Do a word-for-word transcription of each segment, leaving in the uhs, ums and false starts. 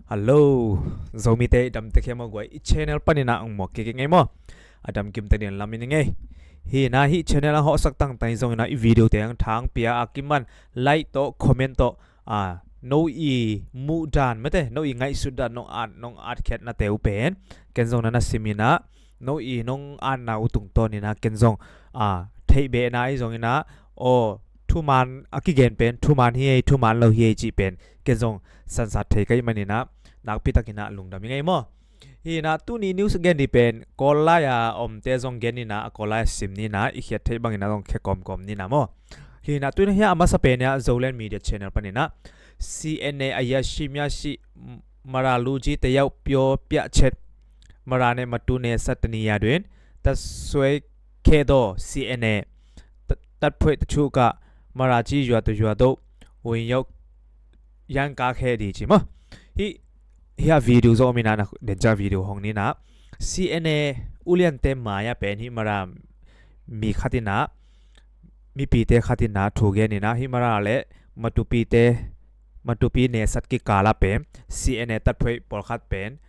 Hello, Zomite i damte khempeuh guai i channel panin ah ong muak kik ing ei maw. A dam kim ta ding lam in ing ei. Hi na hih channel a hawhsak tangtang zongin ah i video te ang thang pia a kiman like tawh comment tawh a no i muh dan mate no i ngaihsut dan nong at nong at khiatnate uh pen ken zong na na simin ah no i nong atna uh tungtawnin ah ken zong a theih behna i zongin ah aw thuman a kigen pen thuman hi ei thuman lo hi ei cih pen ken zong sansat thei ka hih manin ah nakpi takin ah lungdam ing ei maw. Hi na tuni news gen dih pen Kawl lai a omte zong gen ni na a Kawl lai a sim ni na i khiat theih bangin ah zong khe kawmkawm ni na maw. Hi na tuni hia a masa pen ah Zoland Media Channel panin ah C N A a ya shim ya shi mara luji te yau pyo pya chet mara ne matu ne satani ya duin ta suai khe do C N A tat phuai ta chu ka mara ci yua tu yua do win yau yan ka khe di ci maw. Hi hia video zo mina na den ca video hong ni na C N A uliante maya pen hi mara mi khatina mipite khatina thu genina hi mara le matupite matupi ne sat kikala pen C N A tat phuai pawlkhat pen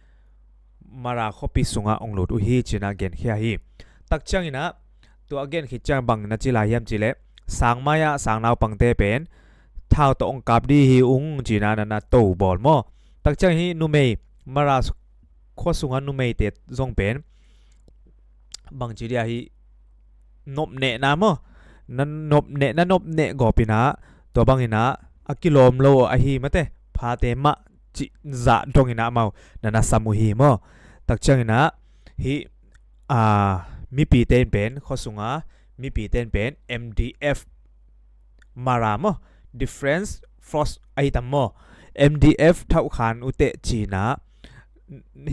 mara khuapi sunga ong lut uh hi cina genkhia hi. Tak ciangina tua a genkhit ciang bang na ci lai hiam cileh sang maya sang naupangte pen thau tawh ong kap di hi ung cina nana to bawl maw. Tak ciang hi numei mara khua sunga numeite zong pen bang ci dia hi nopnehna maw. Na nopneh na nopneh gawpina tua bangina a kilawm lo ahi mate phate mah cih zah dongina amau nana sam uh hi maw. Tak ciangina hi a mipite in pen khua sunga mipite in pen M D F mara maw Defense Force ahi tam maw. M D F thauhkhan uh teh cina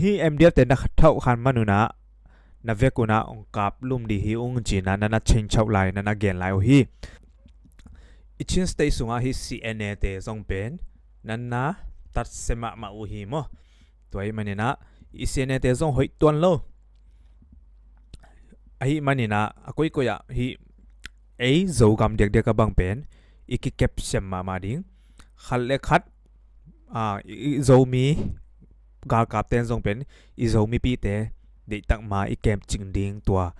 hi M D F te na thauhkhan manuna na vekuna ong kap lum di hi ung cina nana chengchauh lai nana gen lai uh hi. I Chin State sunga hi C N A te zong pen nana tatse mahmah uh hi maw. Tua hi manina i C N A te zong hoih tuan lo. Ahi manina a koikoi ah hi ei Zogam diakdiak a bang pen i kikep sem mahmah ding khat le khat a i Zomi galkapte zong pen i Zomipite deihtak ma i kemcing ding tua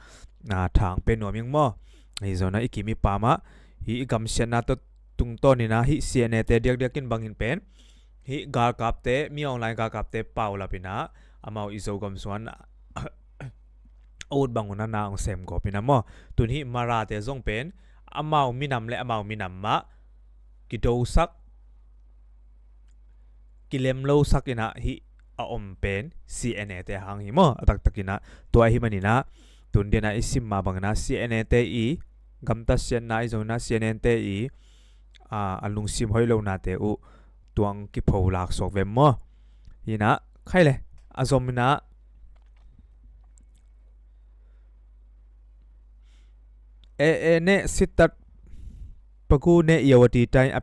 na thang pen nuam ing maw. Hi zona i kim i pamah hi i gamsiatna tawh tungtawnina hi C N A te diakdiakin bangin pen hi galkapte mi online galkapte paulapina amau i Zogam suan a ut bang una na ong sem gawpina maw. Tun hi marate zong pen amau minam le amau minam mah kidosak kilemlosak ina hi a om pen C N A te hang hi maw. A taktakina tua hi manina tun dena i sim ma bangina C N A te i gamta sianna i zongina C N A te i a lungsim hoih lonate uh tuang kipho lak suak vem maw. Hina khai le a zomina e e ne sitat pagu ne iawati tai a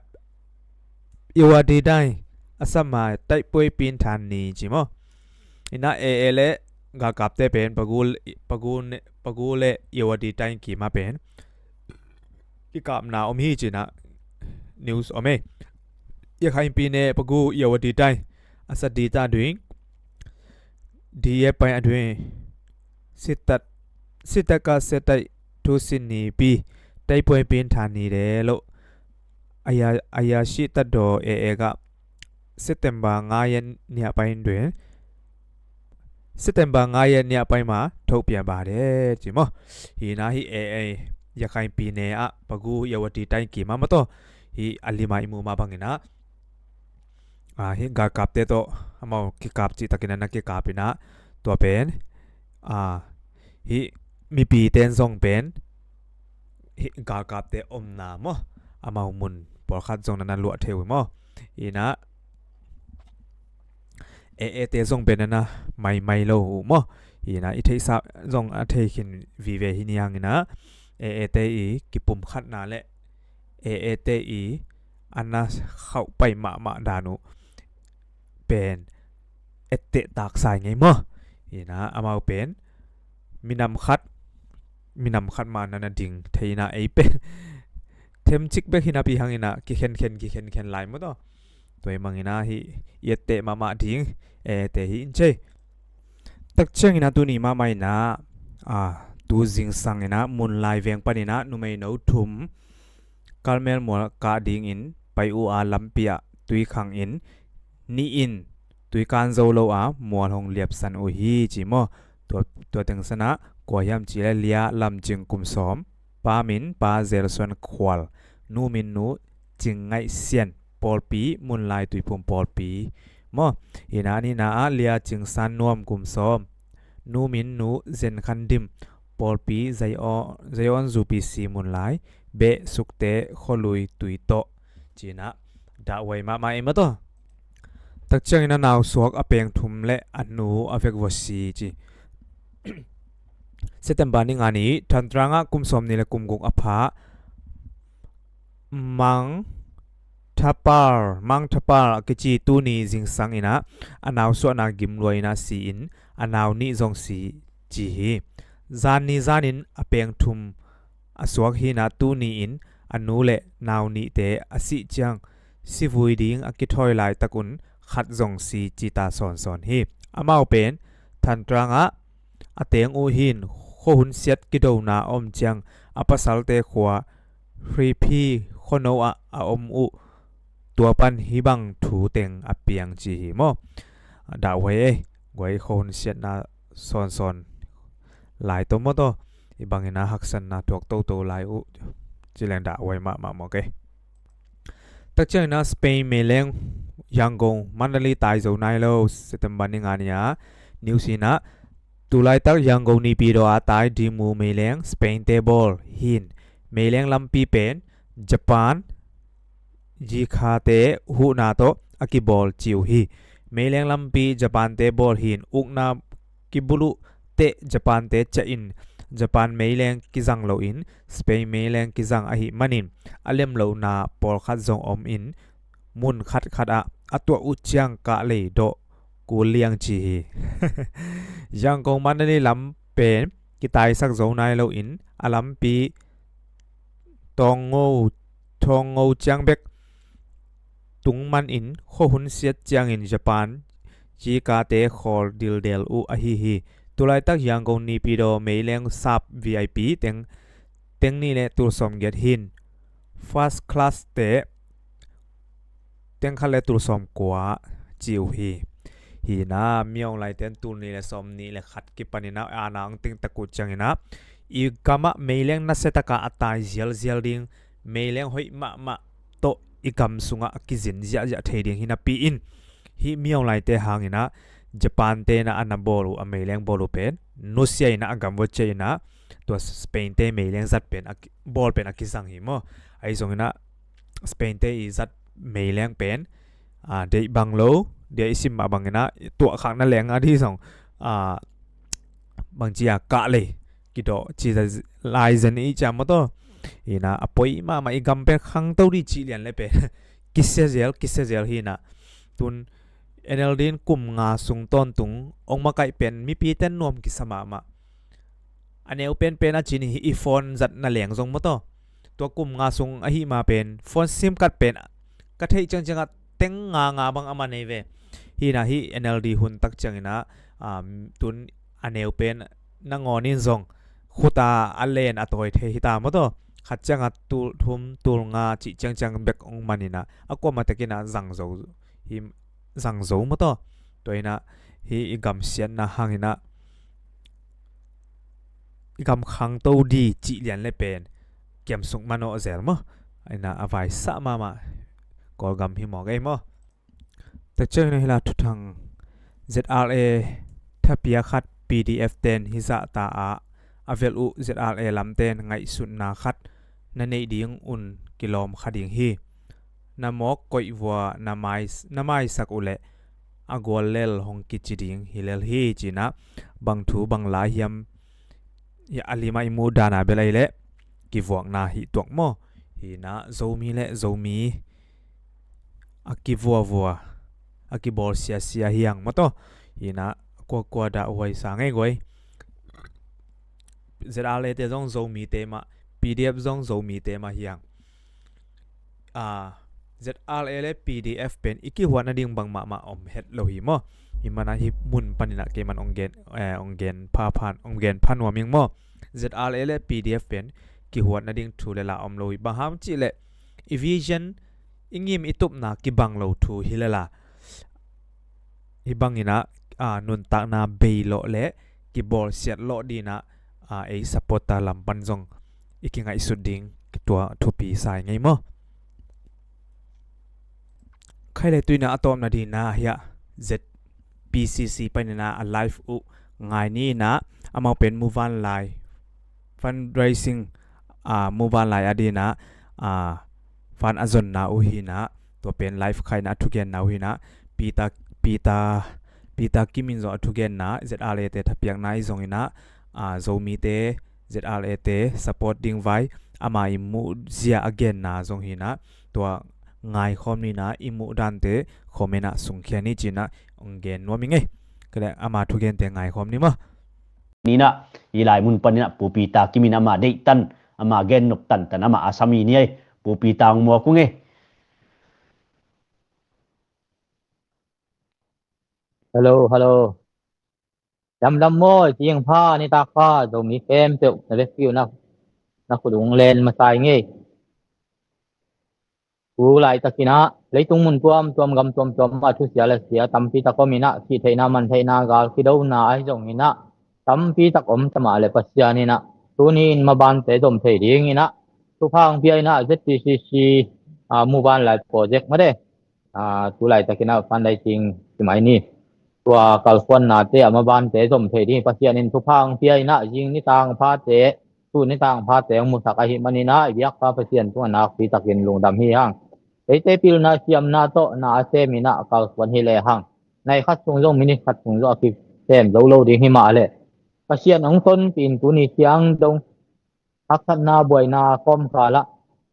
iawati tai a sama tai puai pin than ni ci maw. Ina e e le galkapte pen pagu pagu ne pagu le iawati tai kima pen kikapna om hi cina news om e. Yakhain pi ne pagu iawati tai a sa di ta duing di e pai a duing sitat sitaka setai tu sin ni pi tai puai pin than ni de lo aya aya shi tat do e e ga September nga yan nia pai in duin September nga yan nia pai ma thopia ba de ci maw. Hina hi e e yakhain pi ne a pagu iawati tai kima maw to hi a lima i mu ma bangina a hi galkapte tawh amau kikap cih takina na kikapina tua pen a hi mipiten zong pen hi galkapte omna maw amau mun pawlkhat zong nana luah thei uh maw. Ina e e te zong pen nana maimai lo uh maw. Ina i theihsa zong a thei khin vive hi ni hangina e e te i kipumkhatna le e e te i ana khauh pai mahmah dan uh pen etteh taksai ngei maw. Ina amau pen minam khat minam khat ma nana ding theina ei pen themcik bek hinapi hangina kikhenkhen kikhenkhen lai maw to. Tua i mangin ah hih i etteh mahmah ding, eh, te hi in cei. Tak ciangin ah tuni mahmah in ah, ah, tu zingsang in ah Munlai veng panin ah numeino thum Karmel mual kah dingin pai uh a lampi ah tui khangin nih in tui kan zo lo a mual hong liapsan uh hi ci maw. Tua, tua teng san ah kua hiam cih leh Lia Lam Cing kum sawm, pa min Pa Zel Suan Khual, nu min Nu Cing Ngaih Sian, pawlpi Munlai Tuiphum pawlpi maw. Hi in ah a nihna ah Lia Cing San Nuam kum sawm, nu min Nu Zen Khan Dim, pawlpi Zion, Zion U P C Munlai, Beh Sukte Khualui Tui tawh. Ci in ah dahhuai mahmah ei maw taw. Tak ciangin a nau suak a peng thum le a nu a vek vua si ci. September ni nga ni Thantrang ah kum sawm nih le kum guk a pha Mang Thapar, Mang Thapar a kici tuni zingsang in ah a nau suahna gim lua in ah si in a nau nih zong si ci hi. Zan ni zanin a peng thum a suak hi in ah tuni in a nu le nau nihte a sih ciang sivui ding a kithawi laitak un khat zong si ci ta sawnsawn hi. Amau pen Thantrang ah a teng uh hi in khuahun siat kidona a om ciang a pasalte khua Hripi khuano ah a om uh tua pan hih bang thu teng a piang ci hi maw. Dahhuai ei, guai, khuahun siatna sawnsawn lai tawh maw taw. Hih bangin ah haksatna thuak toto lai uh ci leng dahhuai mahmah maw kei. Tak ciangin ah Spain meileng Yangon Mandalay tai zo nai lo. September ni nga ni ah news in ah tulaitak Yangon Naypyidaw a tai Dimu meileng Spain te bawl hi in meileng lampi pen Japan Zika te huhna tawh a kibawl ci uh hi. Meileng lampi Japan te bawl hi in ukna kibuluh teh Japan te ciah in Japan meileng kizang loin Spain meileng kizang ahih manin a lemlohna pawlkhat zong om in mun khatkhat ah a tuah uh ciang kah lei dawh kul liang ci hi. Yangon Mandalay lam pen kitaisak zo nai loin a lampi tawngo, tawngo ciang bek tung manin khuahun siat ciangin Japan Zika te khawl dildel uh ahi hi. Tulaitak Yangon Naypyidaw meileng sap V I P teng, teng nih le tul sawmgiat hi in first class te teng khat le tul sawmkua ci uh hi. Hi in ah miaung laiten tul nih le sawmnih le khat kipanin ah aana hong tingtak uh ciangin ah i gamah meileng nasiataka a tai zialzial ding, meileng hoih mahmah tawh i gam sungah a kizin ziahziah thei ding hi napi in hih miaung laite hangin ah Japan te in ah a na bawl uh a meileng bawl uh pen nusia in ah a gam vua ciah in ah tua Spain te meileng zat pen a ki, bawl pen a kizang hi maw. Ahi zongin ah Spain te i zat meileng pen, ah, deih bang lo, dia i sim mah bangin ah tuahkhakna leng a di zong, ah, bangci a kah lei kidawh ci lai zen i ciam maw taw. Hi in ah a poi mahmah i gam pen khangto di cih lian le pen kisia zel, kisia zel hi in ah tun N L D in kum nga sung tawntung ong makaih pen mipi ten nuam kisa mahmah. A neu penpen a cin hi i phone zatna leng zong maw taw. Tua kum nga sung ahi ma pen phone sim card pen ka theih ciangciang ah teng nga nga bang a man ei ve. Hi in ah hih N L D hun tak ciangin ah, um, tun a neu pen nangawn in zong khuta a len a tawi thei hi ta maw taw. Khat ciang ah tul thum tul nga cih ciangciang bek ong man in ah a kuamah tek in ah zang zo hi, zang zo maw taw. Tua in ah hih i gam siatna hangin ah i gam khangto di cih lian le pen kiamsuk manawh zel maw. Hi in ah a vaisah mahmah Kawlgam hi mawk ei maw. Tak ciangin ah hi la thuthang Z R A thapia khat P D F ten hi zah ta ah a velh uh Z R A lamten ngaihsutna khat na neih ding un kilawm kha ding hi. Na mawk koih vua na mai, na maisak uh leh a gual lel hong kici ding hi lel hi ci in ah bang thu bang la hiam a limah i muh dan a bel ahih leh kivuakna hi tuak maw. Hi in ah Zomi le Zomi a kivuavua a kibawl siasia hi hang maw taw. Hi in ah kuakua dah huai sa ngei guai. Z R A te zong Zomite mah, P D F zong Zomite mah hi hang. Ah, Z R A le P D F pen i kihuat nading bang mahmah om het lo hi maw. Hi mana hi mun paninah keiman ong gen, eh, ong gen pha phan, ong gen pha nuam ing maw. Z R A le P D F pen kihuat nading thu le la om lo hi. Bang hang cih leh i vision, i ngim i tupna kibang lo thu hi le la. Hi banginah, a, nuntakna bei lawh le kibawlsiat lawh dinah, a, ei supporter lam pan zong i kingaihsut ding tua thupi sa i ngei maw. Khai le tuinah a tawpna dinah hiah Z P C C paninah a live uh ngai ni inah amau pen muvanlai fundraising, a, muvanlai a dinah, a, fund a zonna uh hinah, tua pen live khaina a thugenna uh hinah, Peter, Peter, Peter Kim in zong a thugenna, Z R A te thapiakna i zonginah, a, Zomite Z R A te support ding vai ama i muhzia a genna zong hinah, tua ngaikhawm ninah i muh dante comment ah sungkhia ni cinah ong gen nuam i ngei. Kale ama thugente ngaikhawm ni maw. Ninah, i lai mun paninah Pu Peter Kim in ama deihtan, ama gennop tantan ama a sami ni ei. Pu Peter ong muak ung ei. Hello, hello. Lamlam maw, ciing pha, nitak pha, Zomi khempeuh na vekpi uh na, na khut ung len masa i ngei. Tu laitakinah leitung mun tuamtuam, gam tuamtuam ah thusia le sia tampi tak om inah, sih theihna, man theihna, gal kidona ahi zonginah tampi tak om tamah le Pasian inah tuni in mabante zom thei dinginah thupha hong pia inah Z P C C, a, muvanlai project mate, a, tu laitakinah fundraising ci mai ni. Tua kalsuannate a mabante zom thei ding Pasian in thupha hong pia inah zing nitang phate, tu nitang phate hong musak ahi maninah i biakpa Pasian tungah nakpi takin lungdam hi hang. Eite pilna siamna tawh na a sem inah kalsuan hi lehang, nai khat sung zong, minit khat sung zong a kisem zo lo ding hi mah leh Pasian hong tonpih in tuni ciang dong haksatna buaina kawmkalah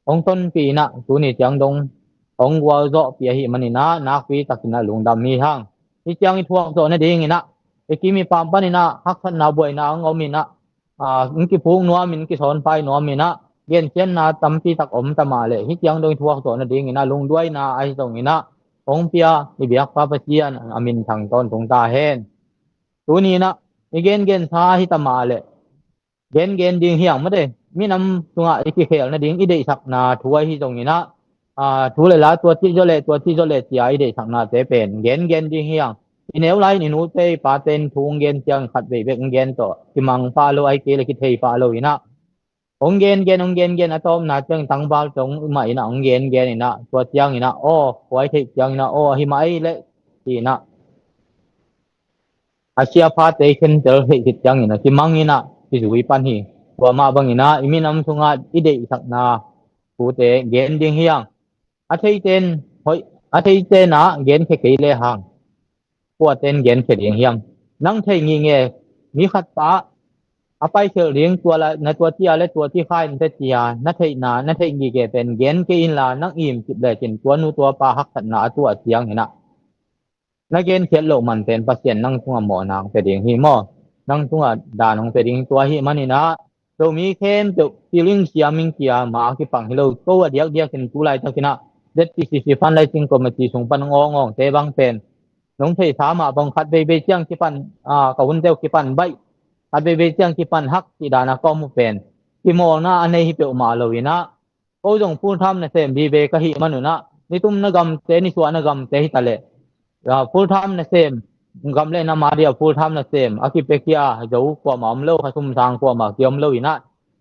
hong tonpih inah tuni ciang dong hong gualzawhpih ahi maninah nakpi takinah lungdam hi hang. Hi ciang i thuak zawh nadinginah i kim i pam paninah haksatna buaina hong om inah, a, hong kiphuk nuamin, kisawnpai nuaminah gensiatna tampi tak om tamah leh hi ciang dong i thuak zawh nadinginah lungduaina ahi zonginah hong pia i biakpa Pasian a min thang tawntung ta hen. Tuninah i gengensa ahi tamah leh gengen ding hiang mate, minam tungah i kikhel nading i deihsakna thu ahi zonginah, a, thu le la tua cih zawh le tua cih zawh le cia i deihsaknate pen gengen ding hiang. I neu lai-in i nute i pate in thu hong gen ciang khat vei bek hong gen tawh kimang pah lo, ahi kei le kithei pah lo inah hong gengen, hong gengen a tawpna ciang tangval tawh hong mah inah hong gengen inah tua cianginah aw, khuai theih cianginah aw, ahi mah ei leh ci inah a sia phate i khentel theih khit cianginah kimang inah kizui pan hi. Tua mah banginah i minam sungah i deihsakna thute gen ding hiang. A theiten hoih, a theiten ah genkhia kei lehang kuaten genkhia ding hiam? Nang thei ngingei, mi khat pa a paikhelh ding, tua la, na tua cia le tua ci kha in te cia na theihna, na theih ngingei pen gen kei inla, nang im cip lecin tua nu tua pa haksatna a tuah cianginah na genkhiat loh man pen Pasian nang tungah mawhna hong pia ding hi maw? Nang tungah dan hong pia ding hi. Tua ahi maninah Zomi khempeuh feeling siam in kia, ma a kipang hi lo. Ko a diakdiakin tu laitakinah Z P C C fundraising committee sung pan hong awngawngte bang pen nong theisa mah bang khat veivei ciang kipan, a, ka hunte uh kipan baih, khat veivei ciang kipan hak cih dana ka om uh pen kimawlna a nei hi peuhmah lo inah, ko zong full time nasem vive ka hih man unah, nitumna gamte, nisuahna gamte hi taleh, a, full time nasem, gam le nam a dia full time nasem a kipia kia zo kuamah om lo, kha sum sang kuamah kiom lo inah,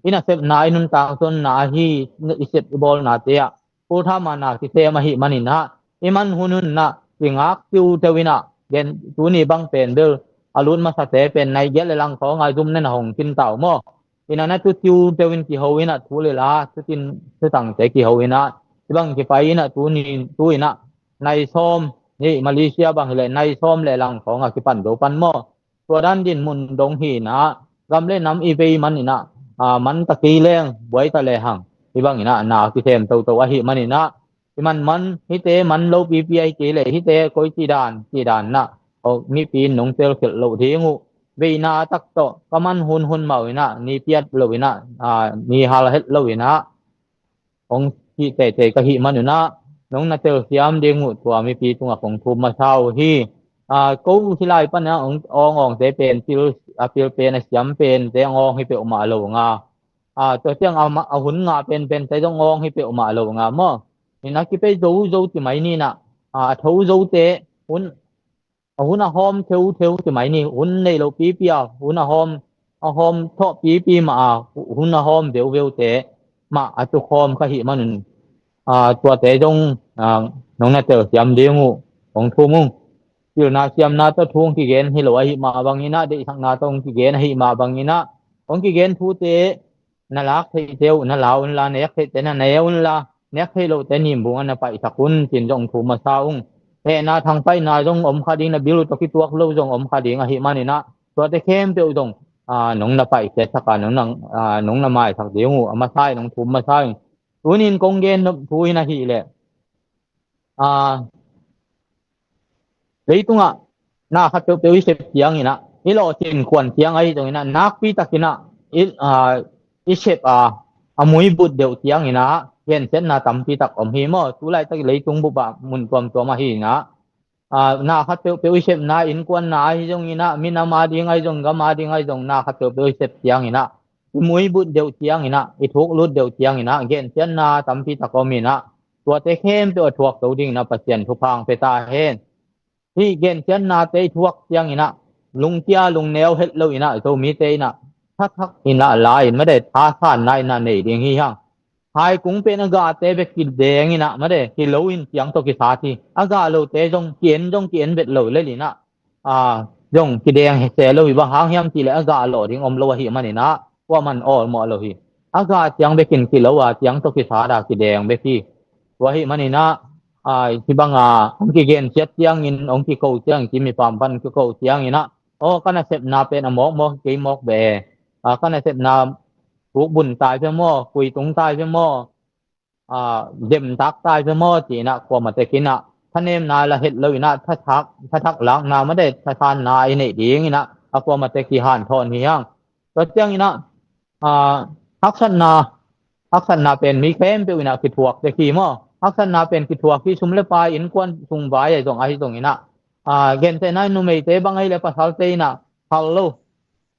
i nasepna, i nuntak suanna ahi, i sep i bawlnate ah full time a na kisem ahi maninah i man hun hunah kingak tiuteu inah, gen, tuni bang pen bel a lut masate pen nai giat le lang khawnga zum nena hong kinta uh maw? Inah na tu tiuteu in kiho inah thu le la, thutin thutangte kiho inah, i bang kipai inah tuni tu inah nai sawm, ni Malaysia bang hileh nai sawm le lang khawnga kipan zo pan maw? Tua dan din mun dong hi inah, gam le nam i vei man inah, a, man ta kei leng buai ta lehang, hi bang inah na kisem toto ahi man inah, i man man, hite man lopipi ahi kei leh hite koi cih dan cih dan nah, aw, mipi in nong telkhelh loh ding uh. Veina tak tawh ka man hunhun mah uh inah, ni piat lo inah, a, ni hal het lo inah hong cih teitei ka hih man unah, nong na telsiam ding uh tua mipi tungah kong thum masa uh hi. Ko hi lai pana awng awngte pen pil a pil pen a siam pente awng hi peuhmah lo nga. Tua ciang a hun ngah penpente zong awng hi peuhmah lo nga maw. Ina kipei zo zo ti mai nina a tho zote hun a hun a hawm theutheu ti mai ni. Hun nei lo pipi a hun a hawm a hawm thawh pipi mah a hun a hawm veuveute mah a tukhawm ka hih manun tuate zong nong na telsiam ding uh hong thum ung. Pilna siamna tawh thu hong kigen hi lo ahih mah banginah deihsakna tawh hong kigen ahih mah banginah hong kigen thute na lak theihte uh na la unla, nek theihte na ne unla, nek theih lohte nimbung a na paihsak un cin zong thu masa ung. Hehna thangpaihna zong om kha ding, na bil uh tawh kituak lo zong om kha ding ahih maninah tuate khempeuh zong nong na paihsiatsak a nong na maisak ding uh a masa in hong thu masa ung. Tunin kong gen nop thu in ahih leh leitungah na khat peuhpeuh i sep cianginah i lawhcin kuan ciang ahi zonginah nakpi takinah i sep a a muibut deuh cianginah gensiatna tampi tak om hi maw. Tulaitak leitung bupah mun tuamtuam ahinah na khat peuhpeuh i sepna innkuanna ahi zonginah minam a ding ahi zong gam a ding ahi zong na khat peuhpeuh i sep cianginah i muibut deuh cianginah i thuklut deuh cianginah gensiatna tampi tak om inah tuate khempeuh a thuak zo dinginah Pasian thupha hong pia ta hen. Hih gensiatnate i thuak cianginah lungkia lungneu het lo inah Zomite inah thathak inah la in made thasanna inah nei ding hi hang. Haikung pen a gahte bek kideng inah made kilo in ciang tawh kisat hi. A gah lote zong kien zong kien bet lo lel inah zong kideng se lo hi. Bang hang hiam cihleh a gah lawh ding om lo ahih maninah kuaman awlmawh lo hi. A gah ciang bekin kilo a ciang tawh kisat a kideng bek hi. Tua ahih maninah hih banga hong kigensiat ciangin hong kiko ciangin kimi pampan kiko cianginah aw ka nasepna pen a mawkmawk kei mawk be. Ka nasepna thukbun tai pia maw, kuitung tai pia maw, demtak tai pia maw cinah kuamatekinah thanemna la het lo inah thathak lakna made thasanna i neih dinginah a kuamatek i hanthawn hi hang. Tua cianginah haksatna haksatna pen mi khempeuh inah kithuak dek hi maw. Haksatna pen kithuak hi, sum le pai innkuan sung vai ahi zong ahi zonginah gentehna in numeite bang ahileh pasalte inah hal lo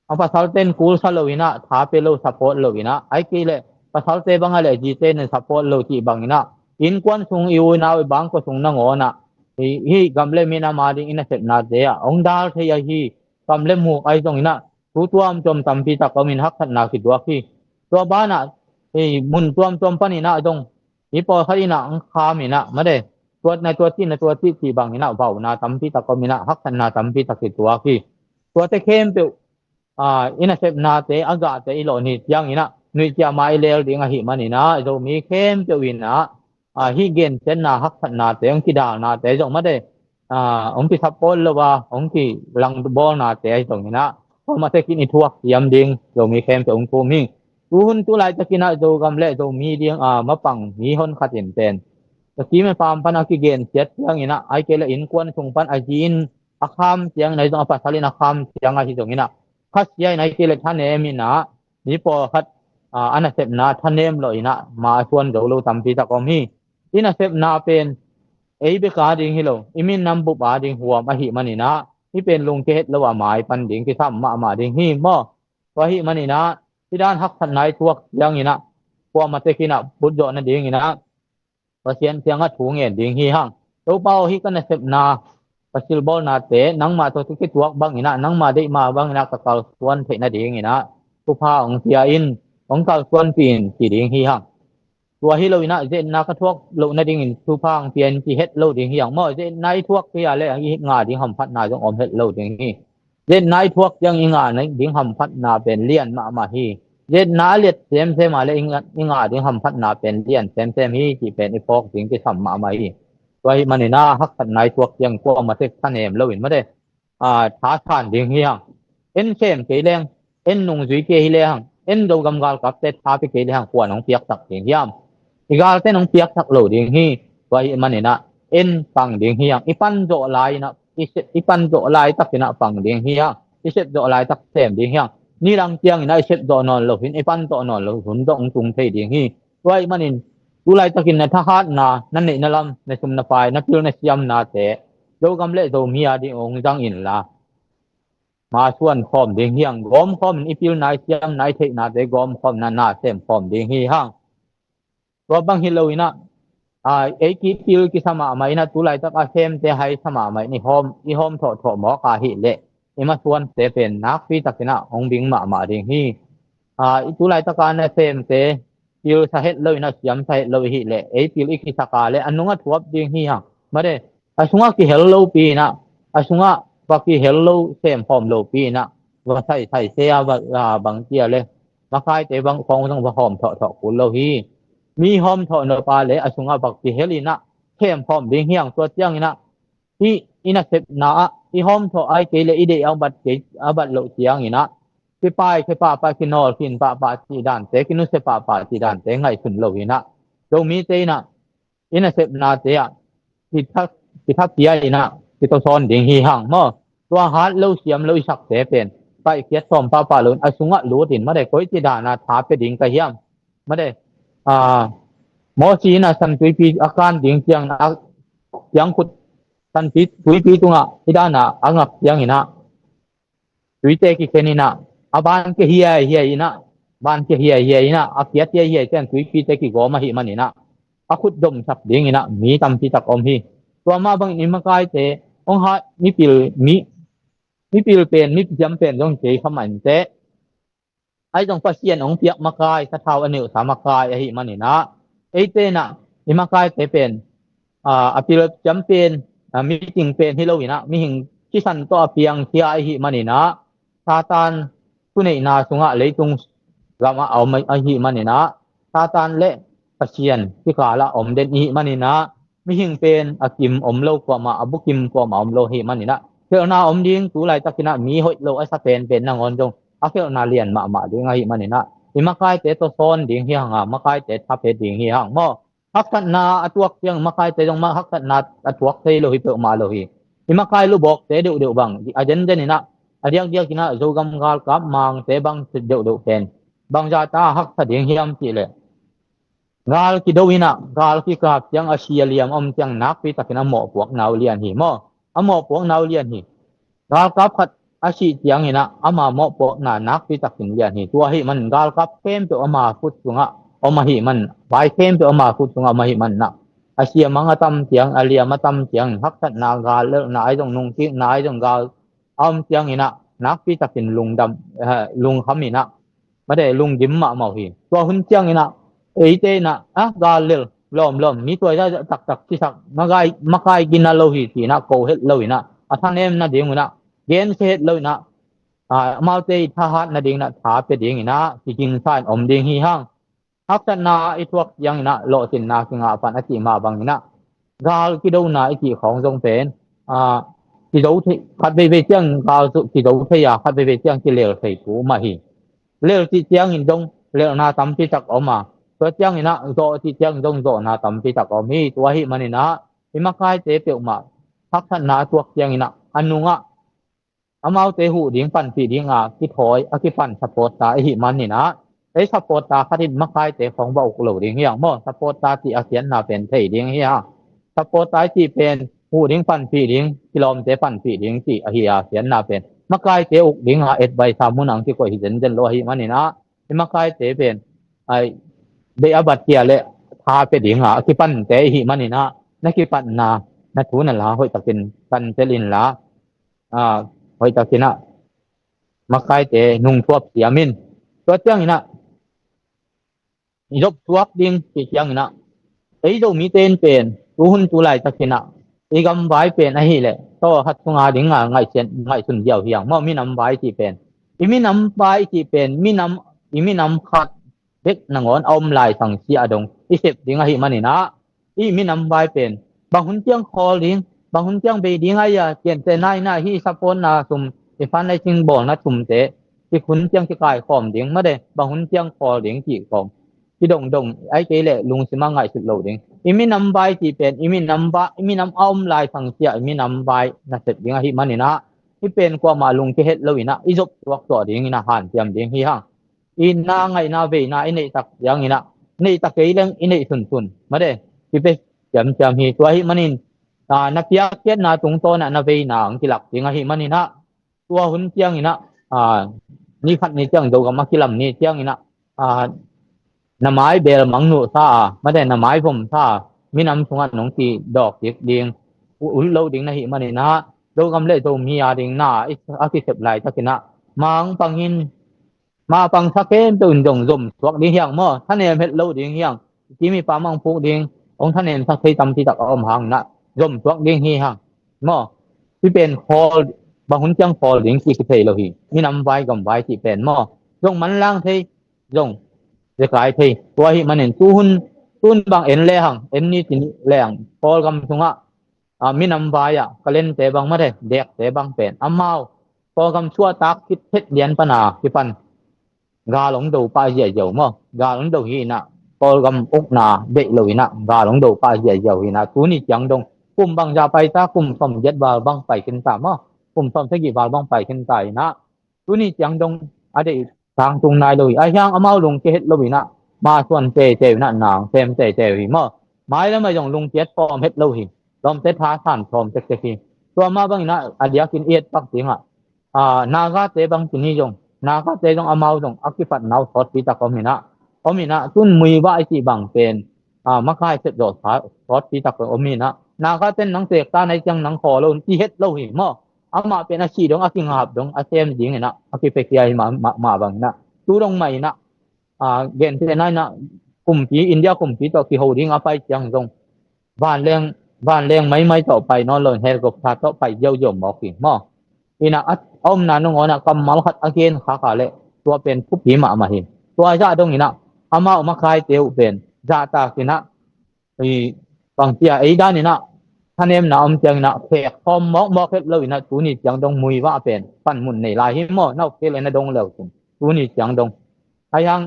a pasalte in kulsa lo inah tha pe lo support lo inah ai kei leh pasalte bang ahileh zite in support lo cih banginah innkuan sung i unau i bangkua sung nangawnah hih gam le minam a ding i nasepnate ah hong dal thei ahi. Kam le muk ahi zonginah thu tuamtuam tampi tak omin haksatna kituak hi. Tua banah mun tuamtuam paninah zong hih pawlkhat inah hong kham inah made tuatna tuatcihna tuatcih cih banginah vauna tampi tak ominah haksatna tampi tak kituak hi. Tuate khempeuh i nasepnate a gahte i lawh ni cianginah nuihciama i leel ding ahih maninah Zomi khempeuh inah hih gensiatna haksatnate hong kidalnate zong made hong kisupport lo a hong kilangdubawlnate ahi zonginah kuamatekin i thuak siam ding Zomi khempeuh hong thum hi. Tuhun tulaitakinah Zogam le Zomi ding a mapang mi honkhat in pen a kim a pam pan a kigensiat cianginah ai kei le innkuan sung pan a zi in a kham ciangin ahi zong a pasal in a kham ciang ahi zonginah khasia in ai kei le thanem inah mi pawlkhat a nasepna thanem lawh inah ma a suan zo lo tampi tak om hi. I nasepna pen ei bek a ding hi lo, i minam bup a ding huam ahih maninah hih pen lungkia het lo a mai pan ding kisam mahmah ding hi maw. Tua ahih maninah hih dan haksatna i thuak cianginah kuamatekinah putzawh nadinginah Pasian kiangah thu ngen ding hi hang. Topa aw, hih ka nasepna ka silbawlnate nangmah tawh kituak banginah nangmah deihma banginah ka kalsuan theih nadinginah thupha hong pia in, hong kalsuanpih in ci ding hi hang. Tua hi loinah zetna ka thuak loh nadingin thupha hong pia in ci het lo ding hi hang maw. Zetna i thuak kei a le i ngah ding hamphatna zong om het lo ding hi. Zetna i thuak ciang i ngah ding hamphatna pen lian mahmah hi. Zetna a liat semsem a le i ngah ding hamphatna pen lian semsem hi cih pen i phawk ding kisam mahmah hi. Tua ahih maninah haksatna i thuak ciang kuamatek thanem loin mate thasan ding hi hang. En sem kei leng, en nungzui kei hi lehang, en Zogam galkapte tha pia kei lehang kuan hong piaksak ding hiam? I galte in hong piaksak lo ding hi. Tua ahih maninah en pang ding hi hang. I pan zawh lai inah i pan zawh laitakinah pang ding hi hang. I sep zawh laitak sem ding hi hang. Nidang cianginah i sep zawh nawn lo hin, i pan zawh nawn lo hun zawh hong tung thei ding hi. Tua ahih manin tu laitakin na thahatna, na neihna lam, na sum na pai, na pil na siamnate Zogam le Zomi a ding hong zang inla, masuan khawm ding hi hang. Gawm khawm in i pilna, i siamna, i theihnate gawm khawm in ah na sem khawm ding hi hang. Tua bang hi lo in ah, aa, ei kipil kisa mahmah in ah, tu laitak a semte haisa mahmah in i hawm, i hawm thawhthawh mawk a hih leh, i masuante pen nakpi takin ah hong bing mahmah ding hi. Aa, i tu laitak a na semte pilsa het lo in ah, siamsa het lo i hih leh, ei pil i kisak a leh a nungah thuap ding hi hang. Mate, a sungah kihel lopi in ah, a sungah va kihel lo, sem khawm lopi in ah, va saisai se a, va, aa, bang ci a leh, makaite bang khawng zong va hawm thawhthawh kul lo hi. Mi hawm thawh nop a leh a sungah va kihel in ah, sem khawm ding hi hang. Tua ciangin ah, i, i nasepna ah i hawm thawh, ahih kei leh i deih a bat kei, a bat loh ciangin ah, kipai khe pahpah, kinawl khin pahpah cih dante, kinusia pahpah cih dante ngaihsun lo in ah, Zomite in ah i nasepnate ah kitha, kitha pia in ah kitawsawn ding hi hang maw. Tua hat lo siam lo i sakte pen paihkhiat sawm pahpah lo in a sungah lut in, mate, koici dan a tha pia ding ka hiam? Mate, aa, Mosi in ah San Tuipi a kan ding ciang a, ciang khut San Pi-, Tuipi tungah hih dan a a ngak ciangin ah, tuite kikhen in ah, a ban kia hiaihiai in ah, ban kia hiaihiai in ah, a kiat hiaihiai ciang tuipite kigawm ahih manin ah, a khut domsak ding in ah mi tampi tak om hi. Tua mah bangin i makaite hong hat, mipil, mi, mipil pen, mipil siam pen zong kei kha mah inteh, ahi zong Pasian hong piak makai, sathau a neuhsa makai ahih manin ah, eite in ah i makaite pen, aa, a pil siam pen, aa, meeting pen hi lo in ah, mihing sisan tawh a piangkhia ahih manin ah, Satan thuneihna sungah leitung gamah a om ahih manin ah, Satan le Pasian kikalah om den ahih manin ah, mihing pen a kim om lo kuamah, a bukim kuamah om lo ahih manin ah, khelhna om ding, tu laitakin ah mi hoih lo a sa penpen nangawn zong a khelhna lian mahmah ding ahih manin ah, i makaite tawsawn ding hi hang a, makaite tha pia ding hi hang maw. Haksatna a tuak ciang makaite zong mah haksatna a tuak thei lo hi, peuhmah lo hi. I makai lubawkte deuhdeuh bang a zenzen in ah, a diakdiak in ah Zogam galkap Mangte bang deuhdeuh pen bangzah ta haksa ding hiam cih leh, gal kido in ah, gal kikap ciang a si a liam a om ciang nakpi takin a mawhpuakna uh lian hi maw. A mawhpuakna uh lian hi. Galkap khat a sih ciangin ah ama mawhpuakna nakpi takin lian hi. Tua ahih man galkap khempeuh ama khut sungah om ahih man, vai khempeuh ama khut sungah om ahih man ah, a si a mang a tam ciang, a liam a tam ciang, haksatna, gal lelhna ahi zong, nungkikna ahi zong, gal a om ciangin ah nakpi takin lungdam, eh, lungkham in ah, mate, lunggim mahmah uh hi. Tua hun ciangin ah eite in ah, ah, gal lel lawmlawm, mi tuai zah taktak cisak, makai, makai gina lo hi ci in ah ko het lo in ah, a thanem nading un ah gensia het lo in ah, aa, amaute i thahat nading in ah tha pia ding in ah kigingsa in om ding hi hang. Haksatna i thuak ciangin ah lawhcinna kingah pan a cih mah bangin ah, gal kidona i cih khawng zong pen, aa, kizo thei, khat veivei ciang gal kizo thei a, khat veivei ciang kilel thei thu mah hi. Lel cih ciangin zong lelhna tampi tak om a, tua ciangin ah zawh cih ciang zong zawhna tampi tak om hi. Tua ahih manin ah i makaite peuhmah haksatna a tuak ciangin ah a nungah amaute huh ding, panpih ding a kithawi, a kipan supporter ahih manin ah, ei supporter khat in makaite khawng va uk lo ding hi hang maw. Supporter cih a khiatna pen thei ding hi hang. Supporter i cih pen huh ding, panpih ding, kilawmte panpih ding cih ahi a, khiatna pen makaite uk ding a adviser mun ah kikoih hi zenzen lo ahih manin ah, i makaite pen, ai, deih a bat kia le tha pia ding a kipante ahih manin ah, na kipatna, na thu na la hoihtakin kantel inla, aa, hoihtakin ah makaite nungthuap siam in. Tua ciangin ah i zop suak ding cih ciangin ah, ei Zomite in pen tu hun tu laitakin ah i gamvai pen ahih leh tawlkhat sunga ding a ngaihsun, ngaihsun ziau hi hang maw. Minam vai cih pen, i minam vai cih pen minam, i minam khat bek nangawn a om lai sang sia a dong i sep ding ahih manin ah, i minam vai pen bang hun ciang khawl ding, bang hun ciang bei ding a, ia, ciante nai na hi, supportna sum, i fundraising bawlna sumte, i hun ciang kikaikhawm ding, mate, bang hun ciang khawl ding cih khawng kidongdong, ahih kei leh lungsim a ngaihsut lo ding. I minam vai cih pen i minam vai, i minam a om lai sang sia i minam vai na sep ding ahih manin ah, i pen kuamah lung kihet lo in ah i zop suak suak ding in ah hanciam ding hi hang. I na ngaihna veina i neihsak ciangin ah, neih ta kei leng i neih sunsun mate, kipia ciamciam hi. Tua ahih manin, aa, na piakkhiatna tungtawn ah na veina hong kilak ding ahih manin ah, tua hun ciangin ah, aa, ni khat ni ciang Zogam a kilam ni ciangin ah, aa, na mai bel mang nuhsa a, mate, na mai vomsa a, minam sungah nong kidawk kik ding, u-, ut lo ding na hih manin ah, Zogam le Zomi a ding na i, a kisep laitakin ah, ma hong pang in, ma pangsa khempeuh in zong zom suak ding hi hang maw, thanem het lo ding hi hang, i kim i pam hong puk ding, hong thanemsak thei tampi tak a om hangin ah, zom suak ding hi hang maw. Hih pen khawl, bang hun ciang khawl ding cih kithei lo hi. Minam vai gam vai cih pen maw, zong manlang thei, zong zekai thei. Tua ahih manin tu hun, tu hun bang en le hang, en ni ci ni le hang, Kawlgam sungah, aa, minam vai ah, kalente bang mate, dekte bang pen, amau Kawlgam suahtak khit phet lian pan a kipan gal hong do pah ziahziah uh maw, gal hong do hi in ah, Kawlgam ukna deih lo in ah, gal hong do pah ziahziah uh hi in ah, tuni ciang dong kum bangzah pai ta, kum sawmgiat val bang pai khin ta maw, kum sawmsagih val bang pai khin ta in ah, tuni ciang dong a deih tangtung nai lo hi. Ahi hang amau lungkia het lo in ah, ma suan teitei uh in ah, na sem teitei uh hi maw. Mailam ah zong lungkiat sawm het lo hi. Lawmte thasan sawm tektek hi. Tua mah bangin ah, a diakin i et pak ding ah, aa, Nagate bang ci ni zong, Nagate zong amau zong a kipatna uh sawtpi tak om in ah, om in ah, tu hun muivah i cih bang pen, aa, makai sep zawh sa-, sawtpi tak om in ah, Nagate in nang teek ta na hih ciang nang khawl lo un ci het lo hi maw. Amah pen a sih dong, a kingap dong, a sem ding in ah a kipiakhia hi mah, mah, mah bangin ah, tu dong mah in ah, aa, gentehna in ah, kumpi, India kumpi tawh kiho ding a pai ciang zong, vanleng, vanleng maimai tawh pai nawn lo in, helicopter tawh pai ziauziau mawk hi maw. In ah, a, a omna nangawn ah kammal khat a gen khak a leh, tua pen thupi mahmah hi. Tua zah dong in ah, amau makaite uh pen zahtak in ah, i, bang ci a, ei dan in ah, thanemna om ciangin ah, khek khawm mawkmawk het lo in ah, tuni ciang dong muivah pen panmun nei lai hi maw, na uk kei le na dong le uh cin, tuni ciang dong. Ahi hang,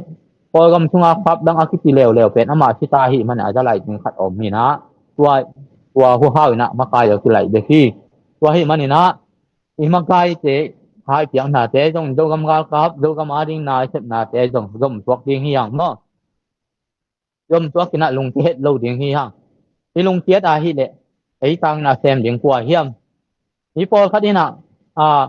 Kawlgam sunga khap dang a kici leuleu pen, amah si ta ahih manin a za lai ding khat om hi in ah, tua, tua huhau in ah, makai a kilaih bek hi. Tua ahih manin ah, i makaite, haipiaknate zong, Zogam galkap, Zogam a ding na i sepnate zong, zom suak ding hi hang maw. Zom suak in ah lungkia het lo ding hi hang. I lungkiat ahih leh, ei tangin a sem ding kua hiam? Hih pawlkhat in ah, aa,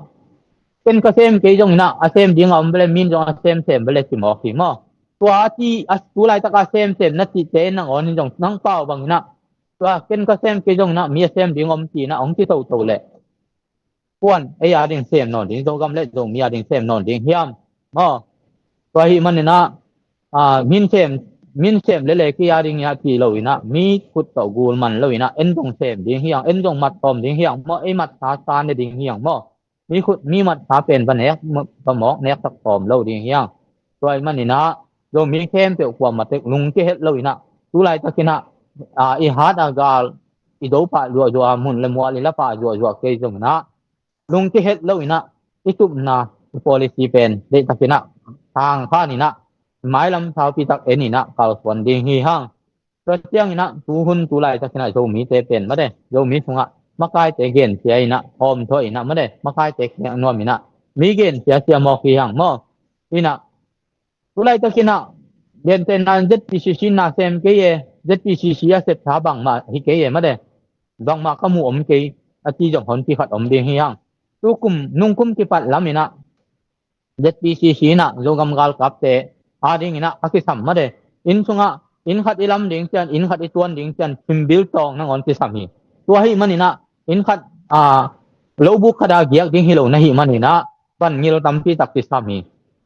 ken ka sem kei zong in ah, a sem ding a om vele, min zong a semsem vele ci mawk hi maw. Tua a ci, a, tu laitak a semsem na cihte nangawn in zong, nang pau bang in ah, tua ken ka sem kei zong in ah, mi a sem ding om ci in ah hong ci toto leh, kuan ei a ding sem nawn ding, Zogam le Zomi a ding sem nawn ding hiam maw. Tua ahih manin ah, aa, min sem, min sem lele kei a ding in ah ci lo in ah, mi khut tawh gul man lo in ah, en zong sem ding hi hang, en zong mat tawm ding hi hang maw, ei matsa sa ne ding hi hang maw. Mi khut, mi matsa pen va nek, va mawk nek tak tawm lo ding hi hang. Tua ahih manin ah, Zomi khempeuh kuamah tek lungkia het lo in ah, tu laitakin ah, aa, i hat a gal, i do pah zuahzuah, mun le mual i la pah zuahzuah kei zong in ah, lungkia het lo in ah, i tupna, i policy pen deihtakin ah, tangkhan in ah, mailam saupi tak en in ah, kalsuan ding hi hang. Tua ciangin ah, tu hun tu laitakin ah, Zomite pen mate, Zomi sungah makaite gensia in ah, hawmthaw in ah mate, makaite khek nuam in ah, mi gensia sia mawk hi hang maw. In ah, tu laitakin ah, gentehna in Z P C C na sem kei e, Z P C C a sepsa bangmah hi kei e mate, bangmah ka mu om kei, a ci zong honpi khat om ding hi hang. Tu kum, nungkum kipat lam in ah, Z P C C in ah, Zogam galkapte a ding in ah a kisam mate, inn sungah, inn khat i lam ding ciang, inn khat i tuan ding ciang, thimbil tawng nangawn kisam hi. Tua ahih manin ah, inn khat, aa, lobuk khat a giak ding hi lo na hih manin ah, van ngil tampi tak kisam hi.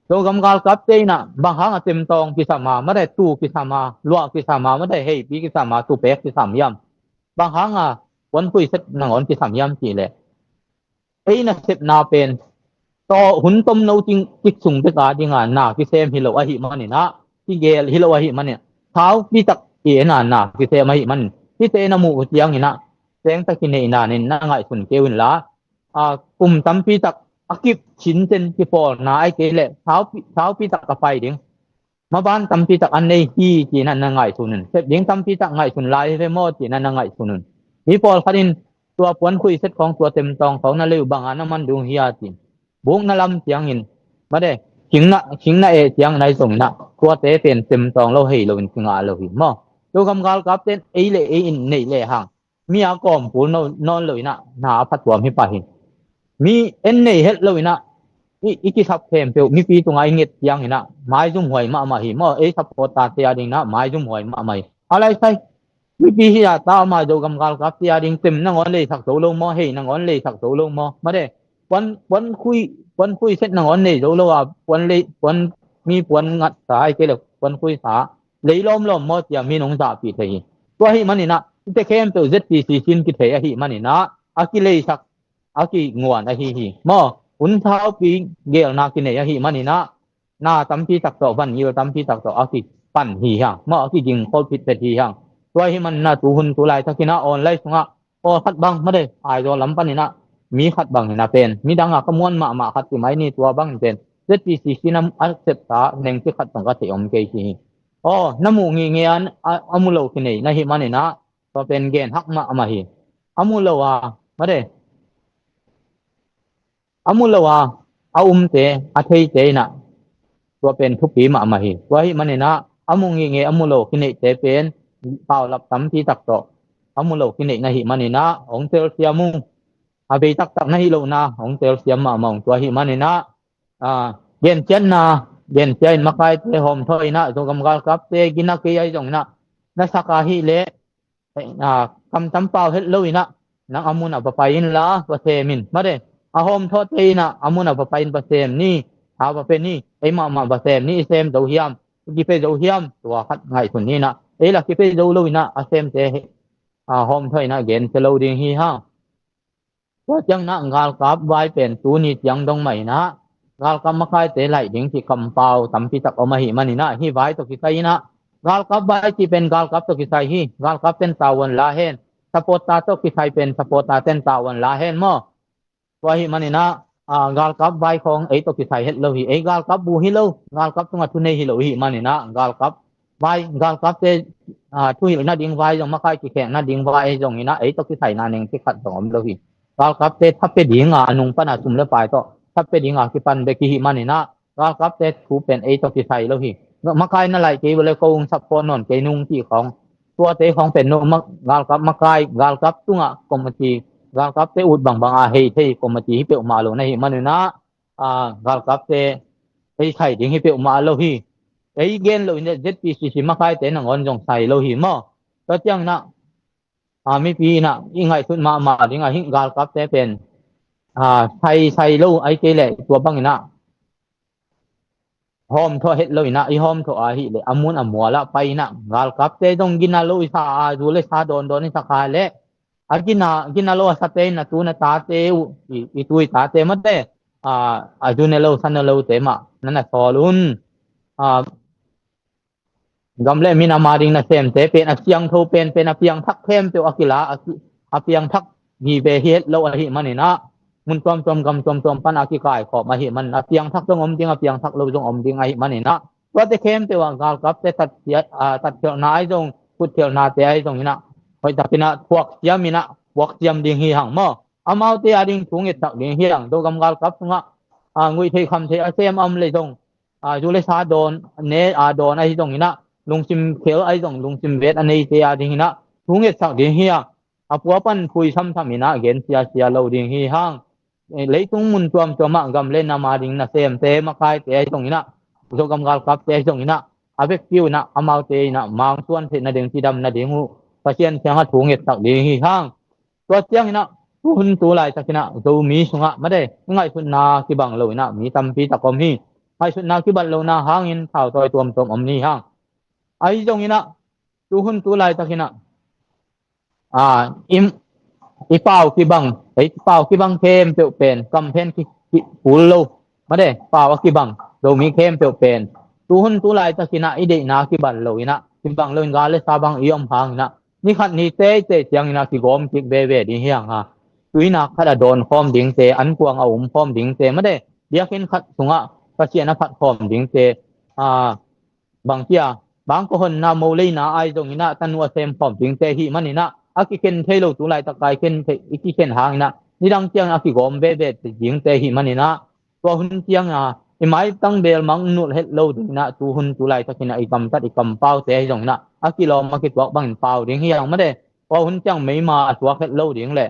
Zogam galkapte in ah, bang hang a temtawng kisam a mate, tu kisam a, luah kisam a mate, heipi kisam a, tupek kisam hiam? Bang hang a puankhuaiset nangawn kisam hiam cih leh, ei nasepna pen, tua hun tomno cik sung bek a ding a na kisem hi lo ahih manin ah, kigel hi lo ahih manin ah, saupi tak i en a na kisem ahih manin, hihte na muh uh ciangin ah, teng tak i neihna in na ngaihsun kei un la, aa, kum tampi tak a kip cincin kipawlna ahih kei leh, saupi, saupi tak ka pai ding, maban tampi tak an nei hi ci in ah na ngaihsun un. Sep ding tampi tak ngaihsun lai hi ve maw ci in ah na ngaihsun un. Mi pawlkhat in, tua puankhuaiset khawng, tua temtawng khawng na lei uh bang a na man ding uh hia ci in, buk na lam ciangin mate, khing na, khing na eh ciangin ah zong in ah, tuate pen temtawng lo, hei lo in kingah lo hi maw. Zogam galkapte in ei le ei in neih lehang mi a kawmpul nawn lo inah na a phatuam hi pah hi. Mi en nei het lo inah i, i kisap khempeuh mipi tungah i nget ciang inah maizumhuai mahmah hi maw. Ei supporter-te a ding inah maizumhuai mahmah hi. A laisai mipi hi a ta ama Zogam galkapte a ding tem nangawn leisak zo lo maw, hei nangawn leisak zo lo maw, mate, puan, puan khui, puan khui set nangawn nei zo lo a, puan lei, puan, mi puan ngatsa ai kei le puan khuisa lei lawmlawm maw cia mi nong zahpih thei hi. Tua ahi maninah ite khempeuh Z P C C in kithei ahi maninah a kileisak a kinguan ahi hi maw. Hun saupi gelna kinei ahi maninah na tampi tak tawh, van ngil tampi tak tawh a kipan hi hang maw, a kiging khol phitphet hi hang. Tua ahi maninah tuhun tu laitakinah online sungah aw khat bang mate, Aizawl lam paninah mi khat bang inah pen midang a ka muan mahmah khat ti mai ni, tua bangin pen Z P C C in a sepsa nengci khat zong ka thei om kei hi. Aw na muh ngihngih a, a mu lo kinei na hi maninah tua pen gen hak mahmah hi. A mu lo a mate, a mu lo a a umte a theite inah tua pen thupi mahmah hi. Tua ahi maninah a mu ngihngih a mu lo kineihte pen paulap tampi tak tawh a mu lo kineih na hi maninah hong telsiam ung. A bei taktak na hi lohna hong telsiam mahmah ung. Tua ahi maninah genciatna, gencia in makaite hawmthawh inah Zogam galkapte gina kei ahi zong inah na sak ahih leh kamtam pau het lo inah nang a mun a va pai inla va sem in mate. A hawmthawhte inah a mun a va pai in va sem ni, a va pe ni, ei mahmah va sem ni, i sem zo hiam, i kipe zo hiam, tua khat ngaihsun ni inah. Ei la kipe zo lo inah a semte hawmthawh inah gencia lo ding hi hang. Tua cianginah galkap vai pen tuni ciang dong mah inah galkap makaite laih ding cih kampau tampi tak om ahi maninah hih vai tawh kisai inah galkap vai cih pen galkap tawh kisai hi. Galkapte in tavuan la hen, supporter tawh kisai pen supporter-te in tavuan la hen maw. Tua ahi maninah galkap vai khawng ei tawh kisai het lo hi. Ei galkap bu hi lo, galkap tungah thunei hi lo hi maninah galkap vai, galkapte thuhilh nading vai zong, makai kikhek nading vai zong inah ei tawh kisaina nengci khat zong om lo hi. Galkapte thape dinga a nung pana sum le pai tawh thape dinga kipan bek hi maninah galkapte thu pen ei tawh kisai lo hi. Makai na laih kei vele ko hong sap pawn nawn kei nung cih khawng, tuate khawng pen no galkap makai, galkap tungah committee, galkapte ut bangbang a hei thei committee hi peuhmah lo na hi maninah galkapte ei sai ding hi peuhmah lo hi. Ei gen loin Z P C C makaite nangawn zong sai lo hi maw. Tua cianginah mipi inah i ngaihsut mahmah ding ahi galkapte pen sai, sai lo ai kei leh tua banginah hawmthawh het lo inah i hawmthawh ahih leh a mun a mualah pai inah galkapte zong gina lo i sa a, zu le sa dawndawn i sa kha leh a gina, gina lo a sate in a tu na tate uh, i, i tu i tate mate, a zu ne lo sa ne lote mah na na sawl un. Gam le min a ma ding nasemte pen a siangtho penpen a piangthak khempeuh a kila, a piangthak hi ve hi het lo ahi maninah mun tuamtuam gam tuamtuam pan a kikaikhawm ahi manin a piangthak zong om ding, a piangthak lo zong om ding ahi maninah tuate khempeuh ah galkapte tatkhialhna ahi zong, kutkhialhnate ahi zong inah hoihtakinah thuaksiam inah puaksiam ding hi hang maw. Amaute a ding thu ngetsak ding hi hang. Zogam galkap sungah nguih theih kham theih a sem a om le zong, zu le sa dawn ne a dawn ahi zong inah, lungsim khel ahi zong, lungsim vet a neite a ding inah thu ngetsak ding hi a, a pua pan phui samsam inah gen siasia lo ding hi hang. Leitung mun tuamtuamah gam le nam a ding nasemte makaite ahi zong inah, Zogam galkapte ahi zong inah a vekpi uh inah amaute inah mangsuan theih nading, cidam nading uh Pasian kiangah thu ngetsak ding hi hang. Tua cianginah tuhun tu laitakinah Zomi sungah mate i ngaihsutna kibang lo inah mi tampi tak om hi. Ngaihsutna kibang lohna hangin thautawi tuamtuam om ni hang. Ahi zonginah tuhun tu laitakinah i, i pau kibang, i pau kibang khempeuh pen kamphen ki, ki pul lo mate, pau a kibang Zomi khempeuh pen tuhun tu laitakinah i deihna kibang lo inah, kibang lo in gal le sa bang i om hanginah nikhat ni teitei cianginah kigawm kik veve ding hi hang a. Tuinak khat a dawn khawm dingte, ankuang a um khawm dingte mate, biakinn khat sungah Pasian a phat khawm dingte, bangkia bangkua honna mo leina ahi zonginah tanu a sem khawm dingte hi maninah a kikhen thei lo, tu laitaka i khen thei, i kikhen hanginah nidang ciangin a kigawm veve dingte hi maninah tua hun cianga i maitang bel mang nulh het lo ding inah, tu hun tu laitakin ah i gamtat i kampaute hi zong inah a kilawm a kituak bangin pau ding hi hang mate. Tua hun ciang meima a tuak het lo ding le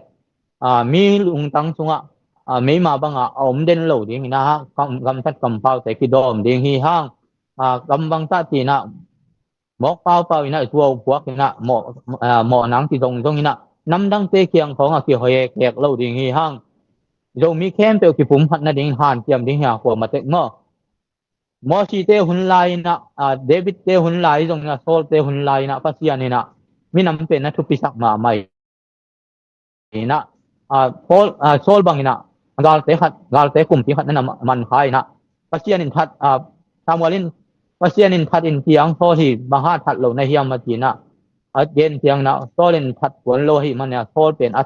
a, mi lungtang sungah a, meima bangah a om den lo ding inah, kam, gamtat kampaute kidawm ding hi hang. A, gam bangtah tinah mawk paupau inah zuau puak inah mawh, a, mawh nang kizongzong inah namdangte kiang khawngah kihoi kek lo ding hi hang. Zomi khempeuh kipumkhat nading hanciam ding hi hang kuamatek maw. Mosite hun lai inah, a, Davidte hun lai zong inah, Saulte hun lai inah Pasian inah minam pen na thupisak mahmah inah, a, Saul, a, Saul bang inah galte khat, galte kumpi khat na na man kha inah Pasian in that, a, Samuel in Pasian in that in tiang Saul hi bang hang that lo na hiam a ci inah a gen tiang inah Saul in that tuan lo hi man inah Saul pen a,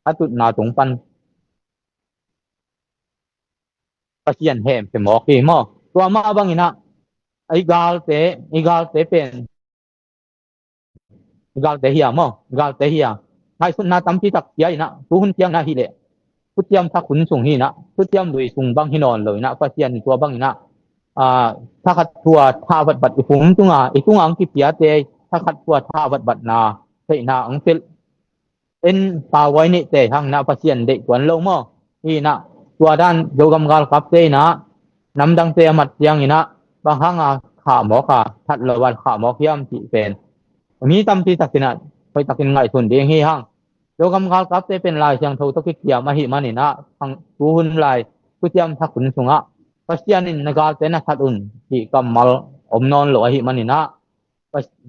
a tutna tung pan Pasian hemkhia mawk hi maw. Tua mah bang inah i galte, i galte pen i galte hi a maw, i galte hi a. Ngaihsutna tampi tak pia inah tu hun ciang inah hi leh thuciam thak hun sung hi inah, thuciam lui sung bang hi nawn lo inah Pasian in tua bang inah, a, thakhat thu a tha vatvat i pum tunga, i tunga ang kipiate thakhat thu a tha vatvatna theihna ang pilh en pahuai neihte hang inah Pasian deih tuan lo maw. Hi inah tua dan Zogam galkapte inah namdangte a mat ciang inah bang hanga khah mawk a, that lo a khah mawk hiam cih pen mi tampi tak inah hoih takin ngaihsun ding hi hang. Zogam galkapte pen Lai Siangtho tawh kikiam ahih man inah, tu hun lai thuciam thak hun sungah Pasian in na galte na that un cih kammal om nawn lo ahih man inah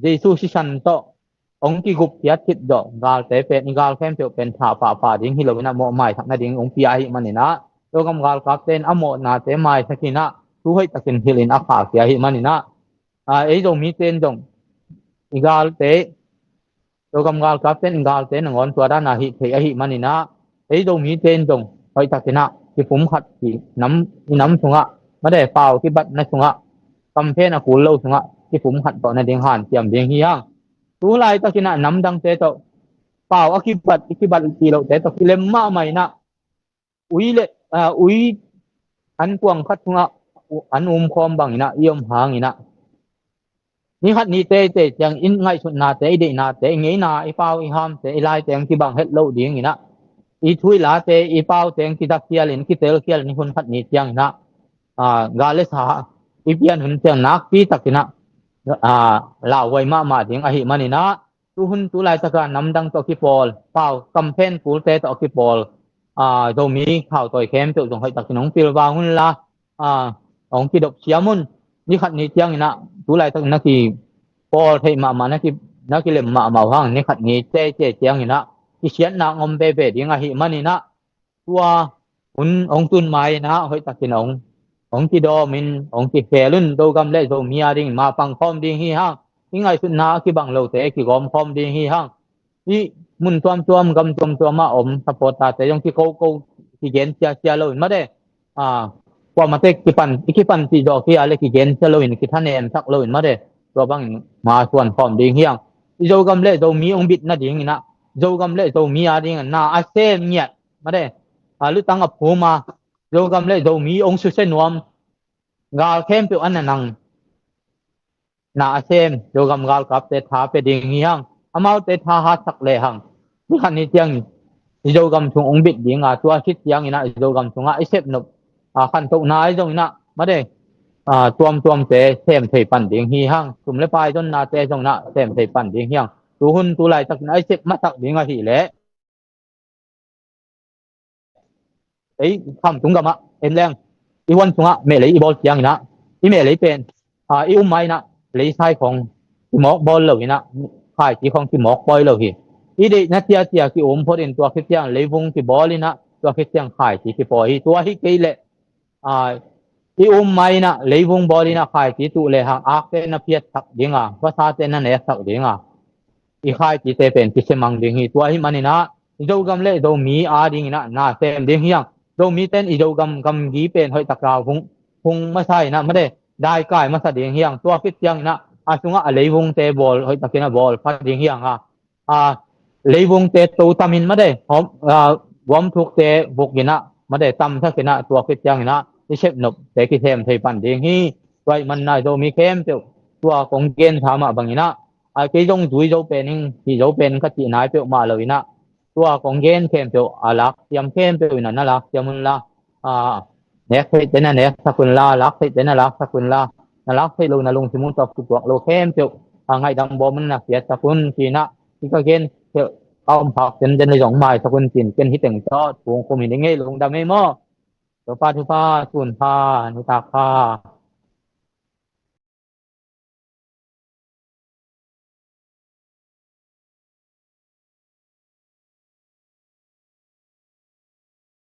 Jesu sisan tawh hong kigup khiat khit zawh galte pen i gal khempeuh pen tha pahpah ding hi lo inah mawh maisak nading hong pia ahih man inah Zogam galkapte in a mawhnate maisak inah thu hoih takin hilh in a khahkhia ahih man inah, a, ei Zomite in zong i galte, Zogam galkapte in i galte nangawn tua dana hih thei ahih man inah ei Zomite in zong hoih tak inah kipumkhat hi nam, i nam sungah mate pau kibatna sungah kamphen a kul lo sungah kipumkhat tawh nading hanciam ding hi hang. Tu laitak inah namdangte tawh pau a kibat, i kibat ti lohte tawh kilem mahmah inah ui le, a, ui an kuang khat sungah an umkhawm bang inah i om hang inah ni khat ni teitei ciang i ngaihsutnate, i deihnate, i ngeina, i pau i hamte, i laite ang kibang het lo ding inah i thu i late, i paute ang kidakkhial in, kitelkhial in i hun khat ni ciang inah, a, gal le sa i pian hun ciang nakpi tak inah, a, lauhuai mahmah ding ahih man inah tu hun tu laitaka namdang tawh kipawl, pau kamphen kulte tawh kipawl, a, Zomi khautawi khempeuh zong hoih takin hong pilvang unla, a, hong kidop siam un. Ni khat ni ciang inah tu laitak na kipawl theih mahmah, na ki, na kilem mahmah uh hang, ni khat ni teitei ciang inah kisiatna om veve ding ahih man inah tua hun hong tun mai inah hoih takin hong, hong kidawm in, hong kikhel un. Zogam le Zomi a dingin ma pangkhawm ding hi hang. I ngaihsutna a kibang lote kigawmkhawm ding hi hang. I mun tuamtuam, gam tuamtuam ah om supporter-te zong kikoko, kigen siasia lo in mate, a, kuamate kipan, i kipan cih zawh kia le kigen sia lo in, kithanem sak lo in mate, tua bangin ma suan khawm ding hi hang. I Zogam le Zomi hong bit nading inah, Zogam le Zomi a dingin na a sem ngiat mate, a, lutang a phum a Zogam le Zomi hong susia nuam gal khempeuh a na nang na a sem Zogam galkapte tha pia ding hi hang. Amaute tha hatsak le hang ni khat ni ciang i Zogam sung hong bit ding a, tua khit ciang inah i Zogam sungah i sepnop, a, khantohna i zong inah mate, a, tuamtuamte sem thei pan ding hi hang. Sum le pai zonnate zong inah sem thei pan ding hi hang. Tu hun tu laitakin a i sep masak ding ahih leh ei Khamtung gamah en leng i huan sungah mehlei i bawl ciang inah i mehlei pen, a, i um mai inah leisai khawng kimawk bawl lo inah khaici khawng kimawk pawi lo hi. I deihna tiatia ki-um phot in tua khit ciang leivung kibawl inah tua khit ciang khaici kipawi hi. Tua hi kei leh, a, i um mai inah leivung bawl inah khaici tuh le hang akte na phiatsak ding a, vasate na neksak ding a, i khaicite pen kisemang ding hi. Tua ahih man inah Zogam le Zomi a ding inah na sem ding hi hang. Zomite in i Zogam gamgi pen hoih taka hung, hung masa inah mate daikai masa ding hi hang. Tua khit ciang inah a sungah a leivungte bawl hoih takin a bawl pha ding hi hang a, a, leivungte to tam in mate, hom, a, gawmthukte vuk inah mate tamsak inah tua khit ciang inah i sep nop te kisem thei pan ding hi. Tua ahih man na Zomi khempeuh tua kong gen sa mah bangin ah, a, kei zong zui zo pen ing, hih zo pen ing ka cih nai peuhmah lo in ah, tua kong gen khempeuh a lak siam khempeuh in ah na lak siam un la, a, nek theih te na nek sak un la, lak theih te na lak sak un la, na lak theih lo na lungsim uh tawh kituak lo khempeuh a, ngaihdam bawm un na siat sak un ci-in ah, hih ka gen khempeuh a om phak tenten le zong mai sak un ci-in ken hih teng tawh thu ong khum hi ning ei. Lungdam ei maw. Topa thupha, sun pha, nitak pha.